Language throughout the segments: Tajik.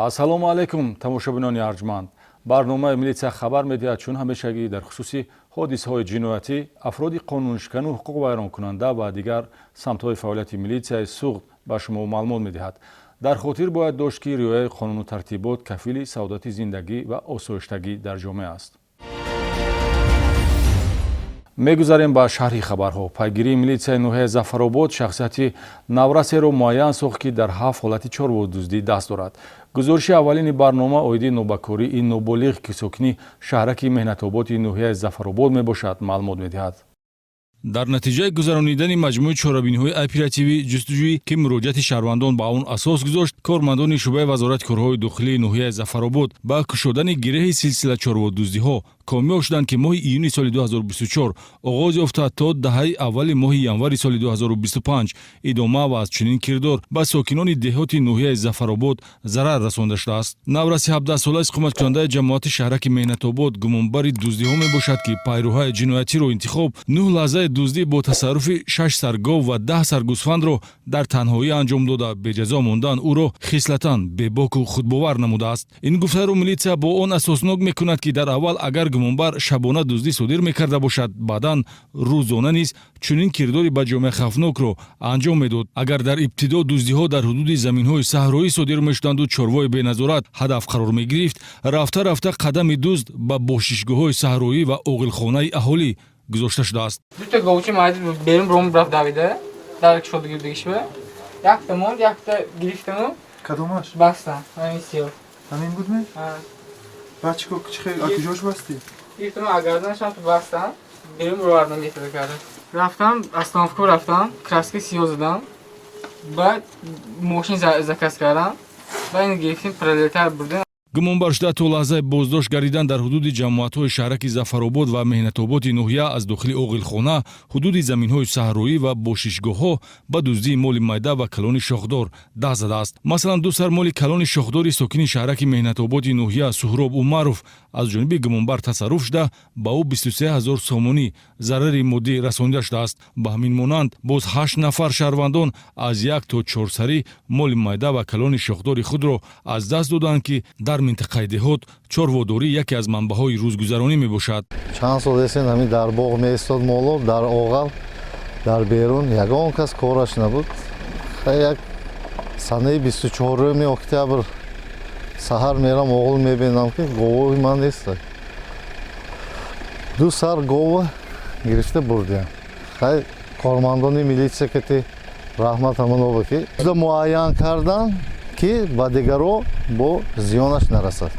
Ассалому алайкум, тамошобинони арҷманд. Барномаи «Милитсия хабар медиҳад» чун ҳамешагӣ дар хусуси ҳодисаҳои ҷиноятӣ, афроди қонуншикану ҳуқуқвайронкунанда ва дигар самтҳои фаъолияти милитсияи Суғд ба шумо маълумот медиҳад. Дар хотир бояд дошт, ки риояи қонуну тартибот кафили саодати зиндагӣ ва осоиштагӣ дар ҷомеа аст. Мегузарем ба шарҳи хабарҳо. Пайгирии милитсияи ноҳияи Зафаробод шахсияти наврасеро муайян сохт, ки дар ҳафт ҳолати чорводуздӣ даст дорад. Гузориши аввалини барнома оиди нобакории ин ноболиғ, ки сокини шаҳраки Меҳнатободи ноҳияи Зафаробод мебошад, маълумот медиҳад. Дар натиҷаи гузаронидани маҷмӯи чорабиниҳои оперативӣ ҷустуҷӯӣ, ки муроҷиати шаҳрвандон ба он асос гузошт, кормандони шӯъбаи Вазорати корҳои дохилии ноҳияи Зафаробод ба кушодани гиреҳи силсила чорводуздиҳо комёб шуданд, ки моҳи июни соли 2024 оғоз ёфта, то даҳаи аввали моҳи январи соли 2025 идома ва аз чунин кирдор ба сокинони деҳоти ноҳияи Зафаробод зарар расонда шудааст. Навраси 17-сола, истиқоматкунандаи ҷамоати шаҳраки Меҳнатобод, гумонбари дуздиҳо мебошад, ки пайрӯҳаи ҷиноятиро интихоб, нӯҳ лаҳзаи дуздӣ бо тасарруфи шаш сар гов ва 10 сар гӯсфандро дар танҳоӣ анҷом дода, беҷазо мондан ӯро хислатан бебоку худбовар намудааст. Ин гуфтаро милитсия бо он асоснок мекунад, ки дар аввал агар гумонбар шабона дуздӣ содир мекарда бошад, баъдан рӯзона низ чунин кирдори ба ҷомеа хавфнокро анҷом медод. Агар дар ибтидо дуздиҳо дар ҳудуди заминҳои саҳроӣ содир мешуданду чорвои беназорат ҳадаф қарор мегирифт, рафта рафта қадами дузд ба бошишгоҳҳои саҳроӣ ва оғилхонаи аҳолӣ гузошта шудааст. Дута говчи майди берун бром рафт, давида дар кушода гирдагишва якта монд, якта гирифтаму Кадомаш? Бастам, ҳамин сиёҳ. Ҳамин будме? Баъд чӣ а куҷош бастӣ? Гирифтаму агарданашам ту бастам, берун бировардам, гирифта кардам, рафтам остановка, рафтам, краска сиёҳ задам, баъд мошин заказ кардам, баъд ин гирифтем, Пролетар бурдем. Гумонбар шуда то лаҳзаи боздошт гардидан дар ҳудуди ҷамоатҳои шаҳраки Зафаробод ва Меҳнатободи ноҳия аз дохили оғилхона, ҳудуди заминҳои саҳроӣ ва бошишгоҳҳо ба дуздии моли майда ва калони шохдор даст задааст. Масалан, ду сар моли калони шохдори сокини шаҳраки Меҳнатободи ноҳия Суҳроб Умаров аз ҷониби гумонбар тасарруф шуда, ба ӯ 23 ҳазор сомонӣ зарари моддӣ расонида шудааст. Ба ҳамин монанд боз ҳашт нафар шаҳрвандон аз як то чорсарӣ моли майда ва калони шохдори худро аз даст доданд, ки дар минтақаи деҳот чорводорӣ яке аз манбаъҳои рӯзгузаронӣ мебошад. Чанд сол эсен ҳамин дар боғ меистод моло, дар оғал, дар берун ягон кас кораш набуд. Як санаи 24-уми октябр саҳар мерам оғил, мебинам, ки говои ман нест. Ду сар гова гирифта бурдиям. Хай, кормандони милитсия кати раҳмат ҳамонова, ки муайян кардан, ки ба дигаро бо зиёнаш нарасад.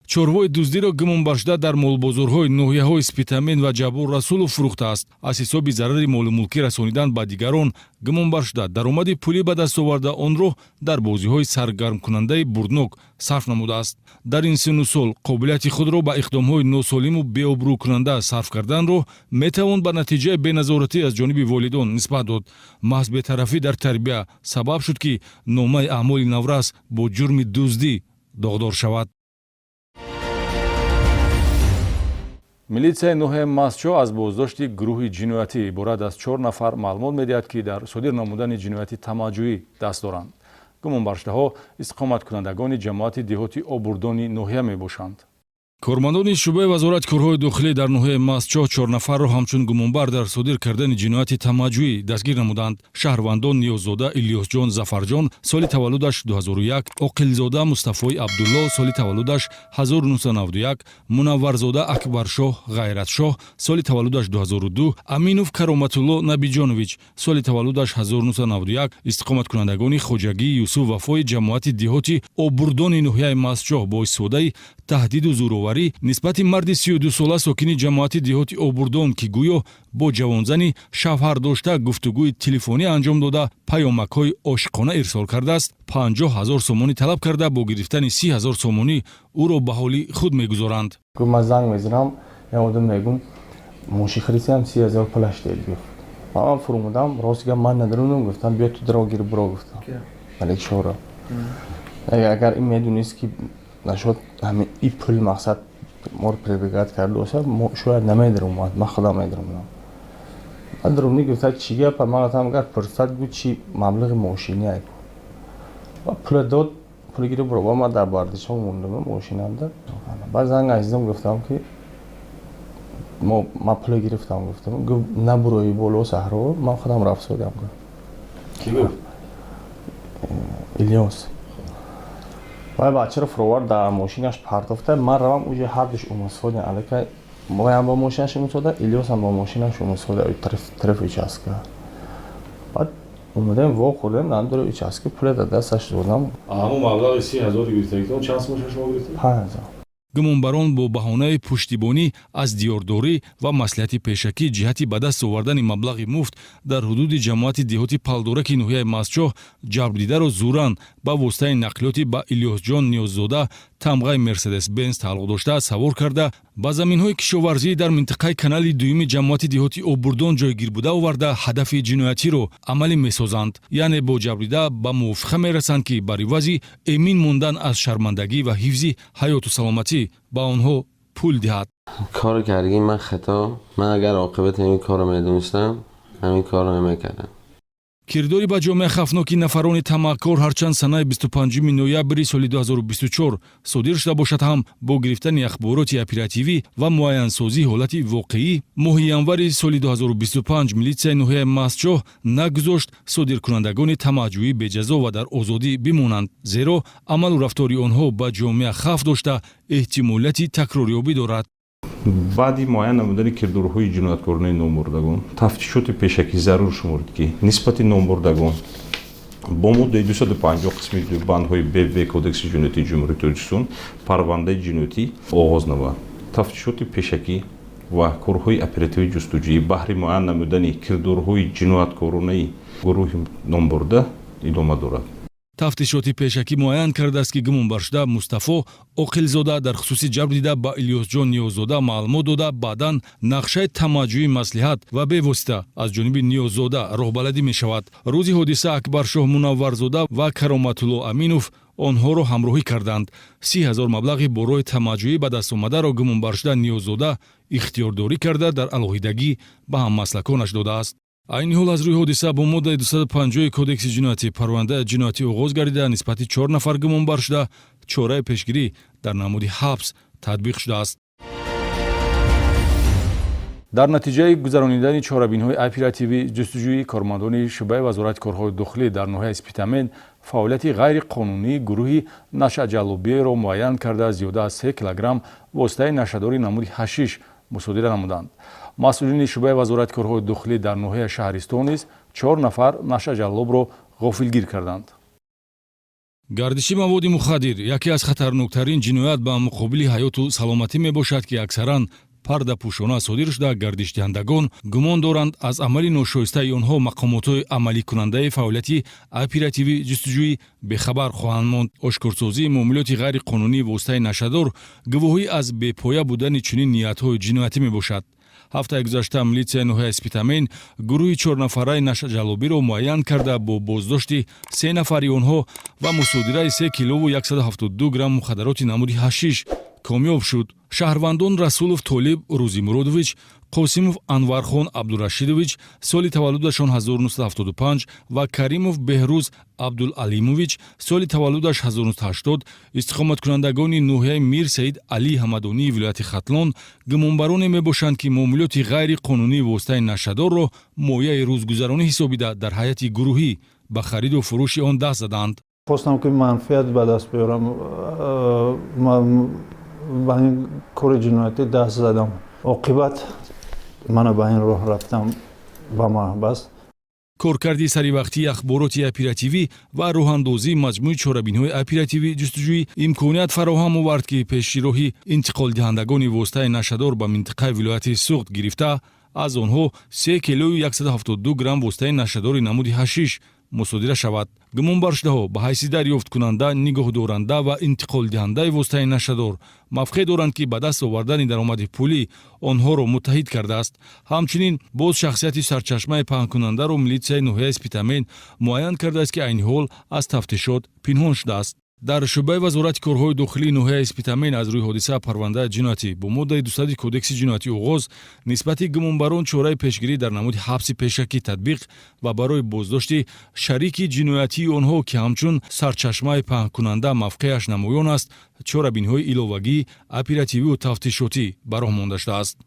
Чорвои дуздиро гумонбаршуда дар молбозорҳои ноҳияҳои Спитамен ва Ҷаббор Расулов фурӯхтааст. Аз ҳисоби зарари молумулкӣ расонидан ба дигарон гумонбаршуда даромади пулӣ ба даст оварда, онро дар бозиҳои саргармкунандаи бурднок сарф намудааст. Дар ин синну сол қобилияти худро ба иқдомҳои носолиму беобрӯкунанда сарф карданро метавон ба натиҷаи беназоратӣ аз ҷониби волидон нисбат дод. Маҳз бетарафӣ дар тарбия сабаб шуд, ки номаи аъмоли наврас бо ҷурми дуздӣ доғдор шавад. Милитсияи ноҳияи Мастчоҳ аз боздошти гурӯҳи ҷиноятӣ иборат аз чор нафар маълумот медиҳад, ки дар содир намудани ҷинояти тамаъҷӯӣ даст доранд. Гумонбаршудаҳо истиқоматкунандагони ҷамоати деҳоти Обурдони ноҳия мебошанд. Кормандони шӯъбаи Вазорати корҳои дохилӣ дар ноҳияи Мастчоҳ чор нафарро ҳамчун гумонбар дар содир кардани ҷинояти тамаъҷӯӣ дастгир намуданд. Шаҳрвандон Ниёззода Илёсҷон Зафарҷон, соли таваллудаш 2001, Оқилзода Мустафои Абдулло, соли таваллудаш 1991, Мунавварзода Акбаршоҳ Ғайратшоҳ, соли таваллудаш 2002, Аминов Кароматулло Набиҷонович, соли таваллудаш 1991, истиқоматкунандагони хоҷагии Юсуф Вафои ҷамоати деҳоти Обурдони ноҳияи Мастчоҳ, бо истифодаи таҳдиду зӯроварӣ нисбати марди 32-сола, сокини ҷамоати деҳоти Обурдон, ки гӯё бо ҷавонзани шавҳардошта гуфтугӯи телефонӣ анҷом дода, паёмакҳои ошиқона ирсол кардааст, 50 000 сомонӣ талаб карда, бо гирифтани 30 000 сомонӣ ӯро ба ҳоли худ мегузоранд. Гуфт: «Ман занг мезанам, як одам мегум, мошин харидам, 30 000 пулаш дед», гуфт. Ман фурӯмудам, рости гап, ман надарунам, гуфтам: «Биё, ту дро гир, буро», гуфтам Маликшоро. Агар ин медонист, ки нашуд ҳамин и пул мақсад моро прибегать карда бошад, шояд намедаромад, ман худам медаромадам. Ман даромни, гуфта: «Чӣ гапа?» Ман гуфтам: «Агар пурсад, гӯ чи маблағи мошини ай». Пула дод. Пул гирифт, буро. Ман дар бардишҳо мондам, мошинамда. Баъд занг азизам, гуфтам, ки ман пул гирифтам, гуфтам. Гуфт: «Набурои боло саҳро, ман худам рафсодам», гуфт. Кӣ гуфт? Илёс. Вай бачаро фуровард, дар мошинаш партофта. Ман равам, уже ҳардуш умусодем аллакай. Ваям бо мошинаш умусода, Илёсам бо мошинаш умусода тарафи участка. Баъд омадем, вохӯрдем дар дури участка, пуле дар дасташ додам. Ҳамон маблағи 30 000 гирифтагитон чанд сум шумо гирифтед? 5000. Гумонбарон бо баҳонаи пуштибонӣ аз диёрдорӣ ва маслиҳати пешакӣ ҷиҳати ба даст овардани маблағи муфт дар ҳудуди ҷамоати деҳоти Палдораки ноҳияи Мастчоҳ ҷалбдидаро зӯран ба воситаи нақлиёти ба Илёсҷон Ниёззода тамғаи Мерседес Бенз тааллуқ дошта савор карда, ба заминҳои кишоварзӣ дар минтақаи канали дуюми ҷамоати деҳоти Оббурдон ҷойгир буда оварда, ҳадафи ҷиноятиро амалӣ месозанд. Яъне бо ҷабрдида ба мувофиқа мерасанд, ки бар ивази эмин мондан аз шармандагӣ ва ҳифзи ҳаёту саломатӣ ба онҳо пул диҳад. Кор кардагӣ ман хато. Ман агар оқибати ҳамин корро медонистам, ҳамин корро намекардам. Кирдори ба ҷомеа хавфноки нафарони тамаъкор ҳарчанд санаи 25 ноябри соли 2024 содир шуда бошад ҳам, бо гирифтани ахбороти оперативӣ ва муайянсозии ҳолати воқеӣ моҳи январи соли 2025 милитсияи ноҳияи Мастчоҳ нагузошт содиркунандагони тамаъҷӯӣ беҷазо ва дар озодӣ бимонанд, зеро амалу рафтори онҳо ба ҷомеа хавф дошта, эҳтимолияти такрорёбӣ дорад. Баъди муайян намудани кирдорҳои ҷинояткоронаи номбурдагон, тафтишоти пешакӣ зарур шуморд, ки нисбати номбурдагон бо моддаи 250 қисми 2 бандҳои б, в Кодекси ҷиноятии Ҷумҳурии Тоҷикистон парвандаи ҷиноятӣ оғоз намояд. Тафтишоти пешакӣ ва корҳои оперативӣ ҷустуҷӯӣ баҳри муайян намудани кирдорҳои ҷинояткоронаи гурӯҳи номбурда идома дорад. Тафтишоти пешакӣ муайян кардааст, ки гумонбаршуда Мустафо Оқилзода дар хусуси ҷалб дида ба Илёсҷон Ниёззода маълумот дода, баъдан нақшаи тамаъҷӯӣ маслиҳат ва бевосита аз ҷониби Ниёззода роҳбаладӣ мешавад. Рӯзи ҳодиса Акбаршоҳ Мунавварзода ва Кароматулло Аминов онҳоро ҳамроҳӣ карданд. 30 000 маблағи бо роҳи тамаъҷӯӣ ба даст омадаро гумонбаршуда Ниёззода ихтиёрдорӣ карда, дар алоҳидагӣ ба ҳаммаслаконаш додааст. Айни ҳол аз рӯи ҳодиса бо моддаи 250 Кодекси ҷиноятӣ парвандаи ҷиноятӣ оғоз гардида, нисбати чор нафар гумонбар шуда чораи пешгирӣ дар намуди ҳабс татбиқ шудааст. Дар натиҷаи гузаронидани чорабиниҳои оперативӣ ҷустуҷӯӣ кормандони шӯъбаи Вазорати корҳои дохилӣ дар ноҳияи Спитамен фаъолияти ғайриқонунии гурӯҳи нашъаҷаллобиеро муайян карда, зиёда аз 3 килограмм воситаи нашъадори намуди ҳашиш мусодира намуданд. Масъулини шӯъбаи Вазорати корҳои дохилӣ дар ноҳияи Шаҳристон низ чор нафар нашъаҷаллобро ғофилгир карданд. Гардиши маводи мухаддир яке аз хатарноктарин ҷиноят ба муқобили ҳаёту саломатӣ мебошад, ки аксаран пардапӯшона содир шуда, гардишдиҳандагон гумон доранд, аз амали ношоистаи онҳо мақомотҳои амаликунандаи фаъолияти оперативӣ ҷустуҷӯӣ бехабар хоҳанд монд. Ошкорсозии муомилоти ғайриқонунии воситаи нашъадор гувоҳӣ аз бепоя будани чунин ниятҳои ҷиноятӣ мебошад. Ҳафтаи гузашта милитсияи ноҳияи Спитамен гурӯҳи чорнафараи нашъаҷаллобиро муайян карда, бо боздошти се нафари онҳо ва мусодираи 3 килову 172 грамм мухаддароти намуди ҳашиш комёб шуд. Шаҳрвандон Расулов Толиб Рӯзимуродович, Қосимов Анвархон Абдурашидович, соли таваллудашон 1975, ва Каримов Беҳрӯз Абдулалимович, соли таваллудаш 1980, истиқоматкунандагони ноҳияи Мир Саид Алӣ Ҳамадонии вилояти Хатлон, гумонбароне мебошанд, ки муомилоти ғайриқонунии воситаи нашъадорро мояи рӯзгузаронӣ ҳисобида, дар ҳайати гурӯҳӣ ба хариду фурӯши он даст заданд. Хостам, ки манфиат ба даст биёрам, ба ин кори ҷиноятӣ даст задам. Оқибат мана ба ин роҳ рафтам, ба маҳбас. Коркарди саривақтии ахбороти оперативӣ ва роҳандозии маҷмӯи чорабиниҳои оперативӣ ҷустуҷӯӣ имконият фароҳам овард, ки пеши роҳи интиқолдиҳандагони воситаи нашъадор ба минтақаи вилояти Суғд гирифта, аз онҳо 3 килою 172 грамм воситаи нашъадори намуди ҳашиш мусодира шавад. Гумонбаршудаҳо ба ҳайси дарёфткунанда, нигоҳдоранда ва интиқолдиҳандаи воситаи нашъадор мавқеъ доранд, ки ба даст овардани даромади пулӣ онҳоро муттаҳид кардааст. Ҳамчунин боз шахсияти сарчашмаи паҳнкунандаро милитсияи ноҳияи Спитамен муайян кардааст, ки айни ҳол аз тафтишот пинҳон шудааст. Дар шӯъбаи Вазорати корҳои дохилии ноҳияи Спитамен аз рӯи ҳодиса парвандаи ҷиноятӣ бо моддаи 200 Кодекси ҷиноятӣ оғоз, нисбати гумонбарон чораи пешгирӣ дар намуди ҳабси пешакӣ татбиқ ва барои боздошти шарики ҷиноятии онҳо, ки ҳамчун сарчашмаи паҳнкунанда мавқеаш намоён аст, чорабиниҳои иловагӣ, оперативию тафтишотӣ ба роҳ монда шудааст.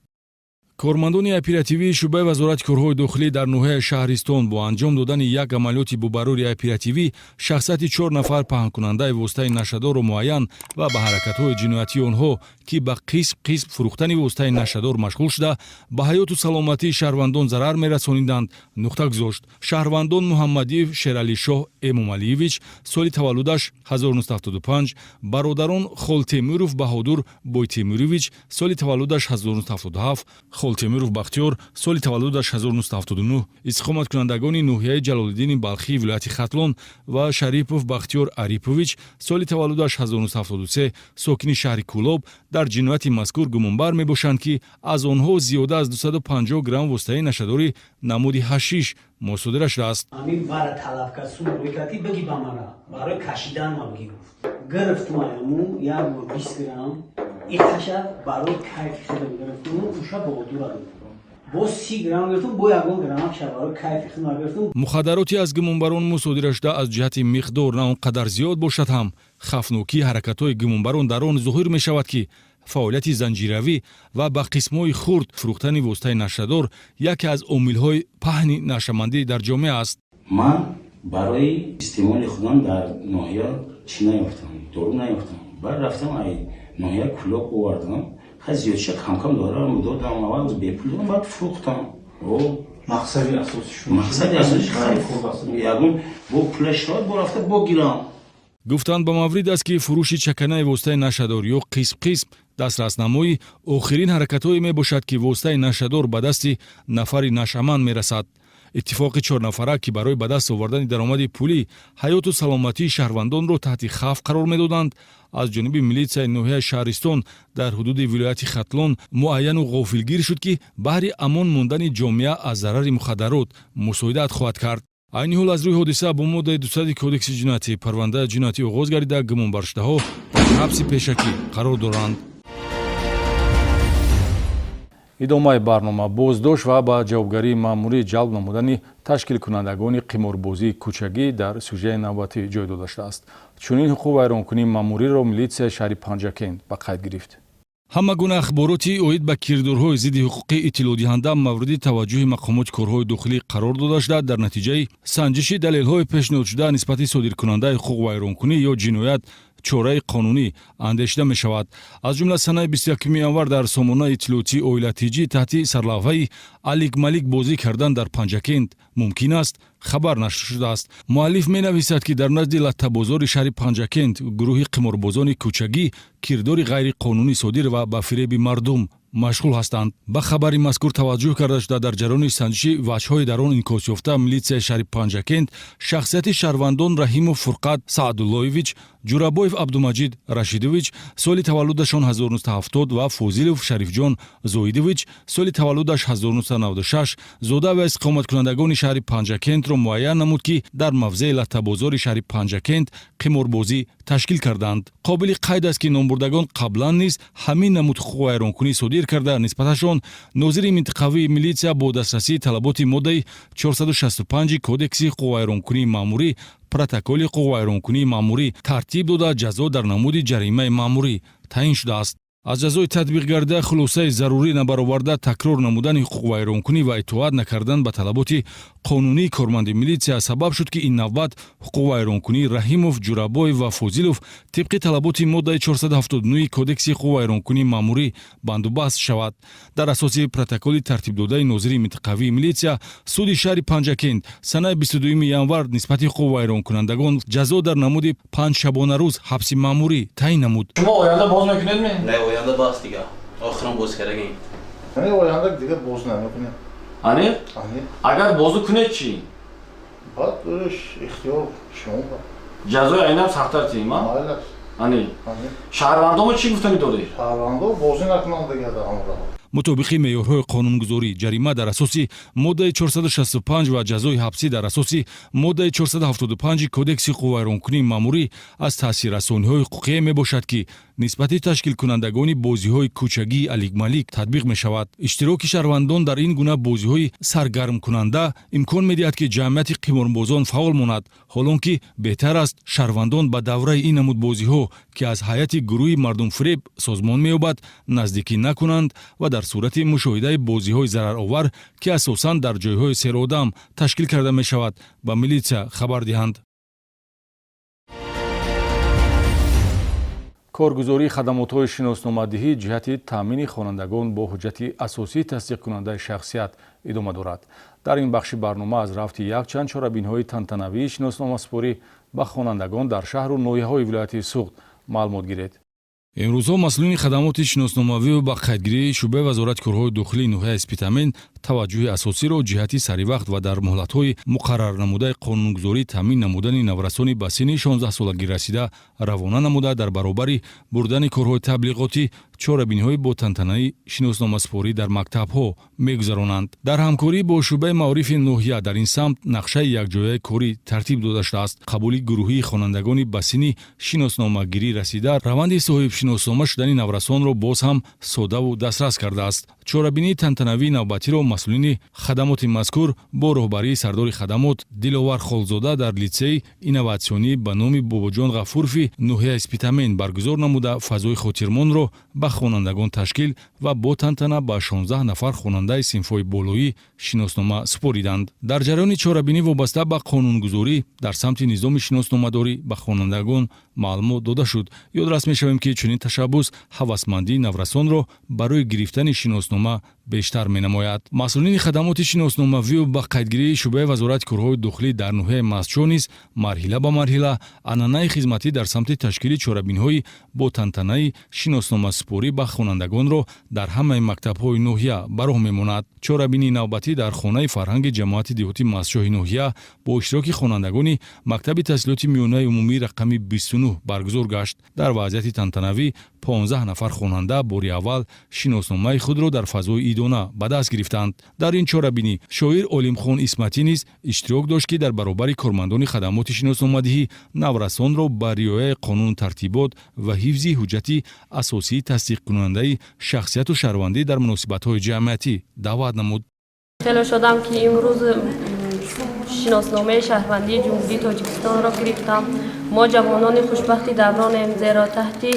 Кормандони оперативии шӯъбаи Вазорати корҳои дохилӣ дар ноҳияи Шаҳристон бо анҷом додани як амалиёти бубарори оперативӣ шахсияти чор нафар паҳнкунандаи воситаи нашъадорро муайян ва ба ҳаракатҳои ҷиноятии онҳо, ки ба қисм қисм фурӯхтани воситаи нашъадор машғул шуда, ба ҳаёту саломатии шаҳрвандон зарар мерасониданд, нуқта гузошт. Шаҳрвандон Муҳаммадиев Шералишоҳ Эмомалиевич, соли таваллудаш 1975, бародарон Холтемуров Баҳодур Бойтемурович, соли таваллудаш 1977, Холтемуров Бахтиёр, соли таваллудаш 1979, истиқоматкунандагони ноҳияи Ҷалолиддини Балхии вилояти Хатлон, ва Шарипов Бахтиёр Арипович, соли таваллудаш 1973, сокини шаҳри Кӯлоб, дар ҷинояти мазкур гумонбар мебошанд, ки аз онҳо зиёда аз 250 грамм воситаи нашъадори намуди ҳашиш мусодира шудааст. Ҳамин вара талаб кард, сум рӯй кард, бигӣ ба мана барои кашидан ма бигӣ, гуфт. Гирифтум аяму як бор 20 грамм иқаша барои кайфи худам гирифтуму уша Баҳодура додам. Боз 30 грамм гирифтум, бо ягон граммша барои кайфи худам гирифтум. Мухаддароти аз гумонбарон мусодира шуда аз ҷиҳати миқдор на он қадар зиёд бошад ҳам, хавфнокии ҳаракатҳои гумонбарон дар он зоҳир мешавад, ки фаъолияти занҷиравӣ ва ба қисмҳои хурд фурӯхтани воситаи нашъадор яке аз омилҳои паҳни нашъамандӣ дар ҷомеа аст. Ман барои истеъмоли худам дар ноҳия чӣ наёфтам, дору наёфтам. Баъд рафтам, ай ноҳия Кӯлоб овардам. Хай, зиёдша камкам дорам додам, аввал бепул додам, баъд фурӯхтам. Мақсади асосӣ шумо? Мақсади асосӣ, ягон бо пулаш шавад, бо рафта бо гирам. Гуфтанд ба маврид аст, ки фурӯши чаканаи воситаи нашъадор ё қисм қисм дастраснамоӣ охирин ҳаракатҳое мебошад, ки воситаи нашъадор ба дасти нафари нашъаманд мерасад. Иттифоқи чорнафара, ки барои ба даст овардани даромади пулӣ ҳаёту саломатии шаҳрвандонро таҳти хавф қарор медоданд, аз ҷониби милитсияи ноҳияи Шаҳристон дар ҳудуди вилояти Хатлон муайяну ғофилгир шуд, ки баҳри амон мондани ҷомеа аз зарари мухаддарот мусоидат хоҳад кард. Айни ҳол аз рӯи ҳодиса бо моддаи 200 Кодекси ҷиноятӣ парвандаи ҷиноятӣ оғоз гардида, гумонбаршудаҳо дар ҳабси пешакӣ қарор доранд. Идомаи барнома: боздошт ва ба ҷавобгарии маъмурӣ ҷалб намудани ташкилкунандагони қиморбозии кӯчагӣ дар сюжаи навбатӣ ҷой дода шудааст. Чунин ҳуқуқвайронкунии маъмуриро милитсияи шаҳри Панҷакент ба қайд гирифт. Ҳама гуна ахбороти оид ба кирдорҳои зидди ҳуқуқӣ иттилоъдиҳанда мавриди таваҷҷӯҳи мақомоти корҳои дохилӣ қарор дода шуда, дар натиҷаи санҷиши далелҳои пешниҳодшуда нисбати содиркунандаи ҳуқуқвайронкунӣ ё ҷиноят чораи қонунӣ андешида мешавад. Аз ҷумла, санаи 21 январ дар сомонаи иттилоотии Оила ТЖ таҳти сарлавҳаи «Алик Малик бозӣ кардан дар Панҷакент мумкин аст» хабар нашр шудааст. Муаллиф менависад, ки дар назди латтабозори шаҳри Панҷакент гурӯҳи қиморбозони кӯчагӣ кирдори ғайриқонунӣ содир ва ба фиреби мардум машғул ҳастанд. Ба хабари мазкур таваҷҷӯҳ карда шуда, дар ҷараёни санҷиши ваҷҳҳои дар он инъикосёфта милитсияи шаҳри Панҷакент шахсияти шаҳрвандон Раҳимов Фурқат Саъдуллоевич, Ҷурабоев Абдумаҷид Рашидович, соли таваллудашон 1970, ва Фозилов Шарифҷон Зоидович, соли таваллудаш 1996, зода ва истиқоматкунандагони шаҳри Панҷакентро муайян намуд, ки дар мавзеи латтабозори шаҳри Панҷакент қиморбозӣ ташкил карданд. Қобили қайд аст, ки номбурдагон қаблан низ ҳамин намуд ҳуқуқвайронкунӣ содир карда, нисбаташон нозири минтақавии милитсия бо дастрасии талаботи моддаи 465 Кодекси ҳуқуқвайронкунии маъмурӣ протоколи ҳуқуқвайронкунии маъмурӣ тартиб дода, ҷазо дар намуди ҷаримаи маъмурӣ таъин шудааст. Аз ҷазои татбиқгардида хулосаи зарурӣ набароварда, такрор намудани ҳуқуқвайронкунӣ ва итоат накардан ба талаботи қонунии корманди милитсия сабаб шуд, ки ин навбат ҳуқуқвайронкунии Раҳимов, Ҷурабоев ва Фозилов тибқи талаботи моддаи 479 Кодекси ҳуқуқвайронкунии маъмурӣ бандубаст шавад. Дар асоси протоколи тартибдодаи нозири минтақавии милитсия, суди шаҳри Панҷакент санаи 22 январ нисбати ҳуқуқвайронкунандагон ҷазо дар намуди 5 шабонарӯз ҳабси маъмурӣ таъин намуд. Шумо оянда боз мекунед? Не, оянда бас, дига охирон боз кардагим. Оянда дига боз намекунем. Аниқ? Агар бозу кунед чӣ? Баъд ихтиёр шумо. Ҷазои айнам сахттар тием. Ани шаҳрвандомо чӣ гуфтанӣ доред? Шаҳрвандо бозӣ накунанд дига дар ҳамон. Мутобиқи меъёрҳои қонунгузорӣ, ҷарима дар асоси моддаи 465 ва ҷазои ҳабсӣ дар асоси моддаи 475 Кодекси ҳуқуқвайронкунии маъмурӣ аз таъсиррасониҳои ҳуқуқие мебошад, ки нисбати ташкилкунандагони бозиҳои кӯчагии аликмалик татбиқ мешавад. Иштироки шаҳрвандон дар ин гуна бозиҳои саргармкунанда имкон медиҳад, ки ҷамъияти қиморбозон фаъол монад, ҳолон ки беҳтар аст шаҳрвандон ба давраи ин намуд бозиҳо, ки аз ҳайати гурӯҳи мардумфиреб созмон меёбад, наздикӣ накунанд ва дар сурати мушоҳидаи бозиҳои зараровар, ки асосан дар ҷойҳои серодам ташкил карда мешавад, ба милитсия хабар диҳанд. Коргузории хадамотҳои шиносномадиҳӣ ҷиҳати таъмини хонандагон бо ҳуҷҷати асосии тасдиқкунандаи шахсият идома дорад. Дар ин бахши барнома аз рафти якчанд чорабиниҳои тантанавии шиносномасупорӣ ба хонандагон дар шаҳру ноҳияҳои вилояти Суғд маълумот гиред. Имрӯзҳо масъулини хадамоти шиносномавию ба қайдгирии шӯъбаи Вазорати корҳои дохилии ноҳияи Спитамен таваҷҷӯҳи асосиро ҷиҳати саривақт ва дар муҳлатҳои муқаррарнамудаи қонунгузорӣ таъмин намудани наврасони ба синни 16-солагӣ расида равона намуда, дар баробари бурдани корҳои таблиғотӣ чорабиниҳои бо тантанаи шиносномасупорӣ дар мактабҳо мегузаронанд. Дар ҳамкорӣ бо шӯъбаи маорифи ноҳия дар ин самт нақшаи якҷояи корӣ тартиб дода шудааст. Қабули гурӯҳии хонандагони ба синни шиносномагирӣ расида раванди соҳибшиноснома шудани наврасонро боз ҳам содаву дастрас кардааст. Чорабинии тантанавии навбатиро масъулини хадамоти мазкур бо роҳбарии сардори хадамот Диловар Холзода дар литсеи инноватсионӣ ба номи Бобоҷон Ғафурови ноҳияи Спитамен баргузор намуда, фазои хотирмонро ба хонандагон ташкил ва бо тантана ба 16 нафар хонандаи синфҳои болоӣ шиноснома супориданд. Дар ҷараёни чорабинӣ вобаста ба қонунгузорӣ дар самти низоми шиносномадорӣ ба хонандагон маълумот дода шуд. Ёдрас мешавем, ки чунин ташаббус ҳавасмандии наврасонро барои гирифтани шиноснома бештар менамояд. Масъулини хадамоти шиносномавию ба қайдгирии шӯъбаи Вазорати корҳои дохилӣ дар ноҳияи Мастчоҳ низ марҳила ба марҳила анъанаи хизматӣ дар самти ташкили чорабиниҳои бо тантанаи шиносномасупорӣ ба хонандагонро дар ҳамаи мактабҳои ноҳия ба роҳ мемонад. Чорабинии навбатӣ дар хонаи фарҳанги ҷамоати деҳоти Мастчоҳи ноҳия бо иштироки хонандагони мактаби таҳсилоти миёнаи умумӣ рақами 29 баргузор гашт. Дар вазъияти тантанавӣ 15 нафар хонанда бори аввал шиносномаи худро дар фазои идона ба даст гирифтанд. Дар ин чорабинӣ шоир Олимхон Исматӣ низ иштирок дошт, ки дар баробари кормандони хадамоти шиносномадиҳӣ наврасонро ба риояи қонуну тартибот ва ҳифзи ҳуҷҷати асосии тасдиқкунандаи шахсияту шаҳрвандӣ дар муносибатҳои ҷамъиятӣ даъват намуд. Хеле шодам, ки имрӯз шиносномаи шаҳрвандии Ҷумҳурии Тоҷикистонро гирифтам. Мо ҷавонони хушбахти давронем, зеро таҳти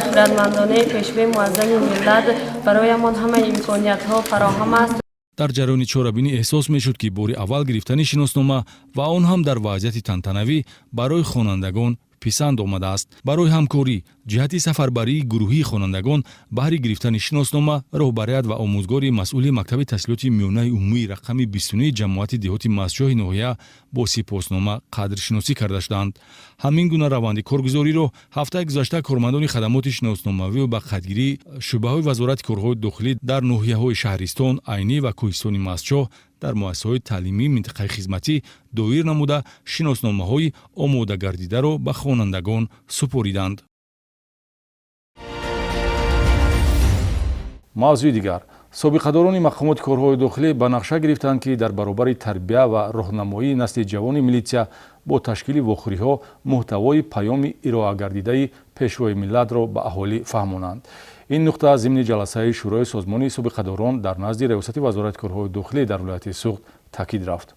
хирадмандонаи Пешвои муаззами миллат бароямон ҳамаи имкониятҳо фароҳам аст. Дар ҷараёни чорабинӣ эҳсос мешуд, ки бори аввал гирифтани шиноснома ва он ҳам дар вазъияти тантанавӣ барои хонандагон писанд омадааст. Барои ҳамкорӣ ҷиҳати сафарбарии гурӯҳии хонандагон баҳри гирифтани шиноснома роҳбарият ва омӯзгори масъули мактаби таҳсилоти миёнаи умумии рақами 29 ҷамоати деҳоти Мастчоҳи ноҳия бо сипоснома қадршиносӣ карда шуданд. Ҳамин гуна раванди коргузориро ҳафтаи гузашта кормандони хадамоти шиносномавию ба қайдгирии шӯъбаҳои Вазорати корҳои дохилӣ дар ноҳияҳои шаҳристон, Айнӣ ва кӯҳистони Мастчоҳ дар муассисаҳои таълимии минтақаи хизматӣ доир намуда, шиносномаҳои омодагардидаро ба хонандагон супориданд. Мавзӯи дигар. Собиқадорони мақомоти корҳои дохилӣ ба нақша гирифтанд, ки дар баробари тарбия ва роҳнамоии насли ҷавони милитсия бо ташкили вохӯриҳо муҳтавои паёми ироагардидаи Пешвои миллатро ба аҳолӣ фаҳмонанд. Ин нуқта зимни ҷаласаи Шӯрои созмони собиқадорон дар назди Раёсати Вазорати корҳои дохилӣ дар вилояти Суғд таъкид рафт.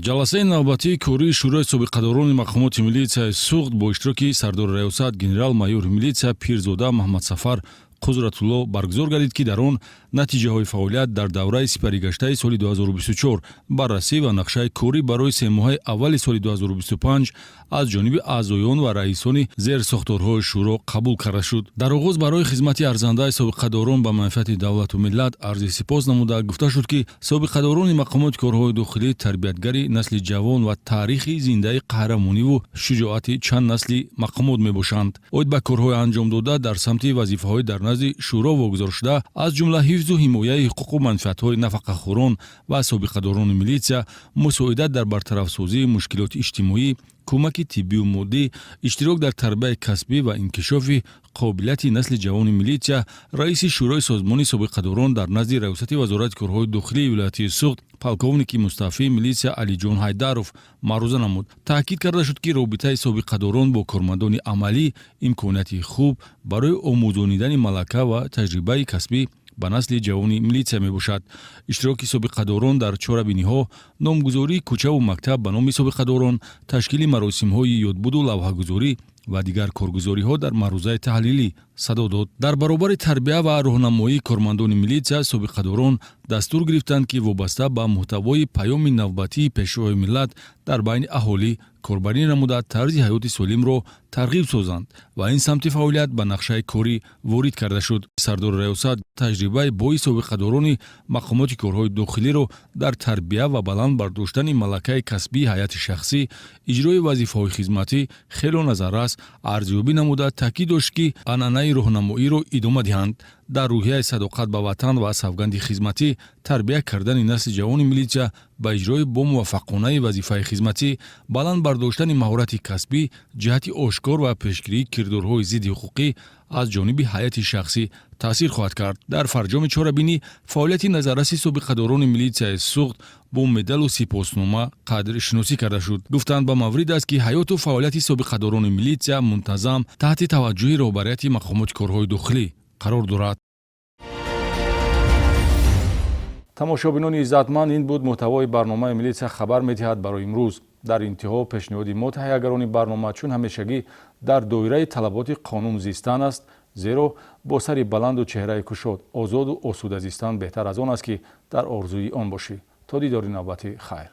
Ҷаласаи навбатии кории Шӯрои собиқадорони мақомоти милитсияи Суғд бо иштироки сардори раёсат генерал-майори милитсия Пирзода Маҳмадсафар Қудратулло баргузор гардид, ки дар он натиҷаҳои фаъолият дар давраи сипаригаштаи соли 2024 баррасӣ ва нақшаи корӣ барои семоҳаи аввали соли 2025 аз ҷониби аъзоён ва раисони зерсохторҳои шӯро қабул карда шуд. Дар оғоз барои хизмати арзандаи собиқадорон ба манфиати давлату миллат арзи сипос намуда, гуфта шуд, ки собиқадорони мақомоти корҳои дохилӣ тарбиятгари насли ҷавон ва таърихи зиндаи қаҳрамониву шуҷоати чанд насли мақомот мебошанд. Оид ба корҳои анҷомдода дар самти вазифаҳои дар назди шӯро вогузоршуда, аз ҷумла ҳифзу ҳимояи ҳуқуқу манфиатҳои нафақахӯрон ва собиқадорони милитсия, мусоидат дар бартарафсозии мушкилоти иҷтимоӣ, Кӯмаки тиббию моддӣ, иштирок дар тарбияи касбӣ ва инкишофи қобилияти насли ҷавони милитсия раиси Шӯрои созмони собиқадорон дар назди Раёсати Вазорати корҳои дохилии вилояти Суғд, полковники мустафии милитсия Алиҷон Ҳайдаров маъруза намуд. Таъкид карда шуд, ки робитаи собиқадорон бо кормандони амалӣ имконияти хуб барои омӯзонидани малака ва таҷрибаи касбӣ ба насли ҷавони милитсия мебошад. Иштироки собиқадорон дар чорабиниҳо, номгузории кӯчаву мактаб ба номи собиқадорон, ташкили маросимҳои ёдбуду лавҳагузорӣ ва дигар коргузориҳо дар маърузаи таҳлилӣ садо дод. Дар баробари тарбия ва роҳнамоии кормандони милитсия, собиқадорон дастур гирифтанд, ки вобаста ба муҳтавои паёми навбатии Пешвои миллат дар байни аҳолӣ корбарӣ намуда, тарзи ҳаёти солимро тарғиб созанд ва ин самти фаъолият ба нақшаи корӣ ворид карда шуд. Сардори раёсат таҷрибаи бои собиқадорони мақомоти корҳои дохилиро дар тарбия ва баланд бардоштани малакаи касбии ҳайати шахсӣ, иҷрои вазифаҳои хизматӣ хело назаррас арзёбӣ намуда, таъкид дошт, ки анъанаи роҳнамоиро идома диҳанд. Дар рӯҳияи садоқат ба ватан ва савганди хизматӣ тарбия кардани насли ҷавони милитсия ба иҷрои бомуваффақонаи вазифаи хизматӣ, баланд бардоштани маҳорати касбӣ ҷиҳати ошкор ва пешгирии кирдорҳои зидди ҳуқуқӣ аз ҷониби ҳайати шахсӣ таъсир хоҳад кард. Дар фарҷоми чорабинӣ фаъолияти назарраси собиқадорони милитсияи Суғд бо медалу сипоснома қадршиносӣ карда шуд. Гуфтанд, ба маврид аст, ки ҳаёту фаъолияти собиқадорони милитсия мунтазам таҳти таваҷҷӯҳи роҳбарияти мақомоти корҳои дохилӣ қарор дорад. Тамошобинони иззатманд, ин буд муҳтавои барномаи «Милитсия хабар медиҳад» барои имрӯз. Дар интиҳо пешниҳоди мо, таҳиягарони барнома, чун ҳамешагӣ дар доираи талаботи қонун зистан аст, зеро бо сари баланду чеҳраи кушод озоду осуда зистан беҳтар аз он аст, ки дар орзуи он бошӣ. То дидори навбатӣ, хайр.